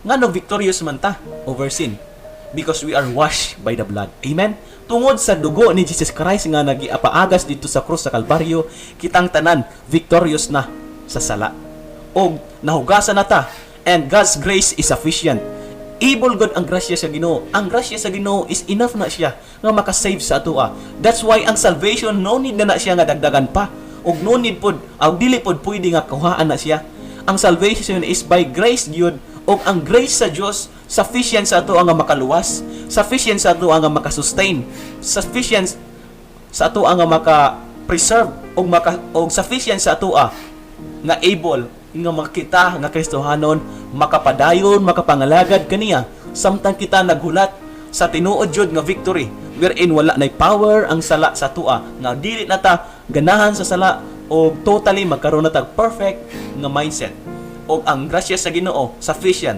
Ngano victorious man ta over sin? Because we are washed by the blood. Amen? Tungod sa dugo ni Jesus Christ nga nagiapaagas dito sa krus sa Kalbaryo, kitang tanan victorious na sa sala. Og nahugasan na ta and God's grace is sufficient. Able gud ang grasya sa Ginoo. Ang grasya sa Ginoo is enough na siya nga makasave sa atoa. That's why ang salvation, no need na na siya nga dagdagan pa. Og no need pod, og dili pod pwede nga kuhaan na siya. Ang salvation is by grace gyud, og ang grace sa Dios sufficient sa ato nga makaluwas, sufficient sa ato nga makasustain, sufficient sa ato nga maka-preserve og sufficient sa ato nga able nga makita nga Kristohanon makapadayon, makapangalagad kaniya samtang kita naghulat sa tinuod jud nga victory wherein wala nay power ang sala sa atoa, nga dili na ta ganahan sa sala o totally magkaroon na tag perfect nga mindset, og ang grasya sa Ginoo sufficient.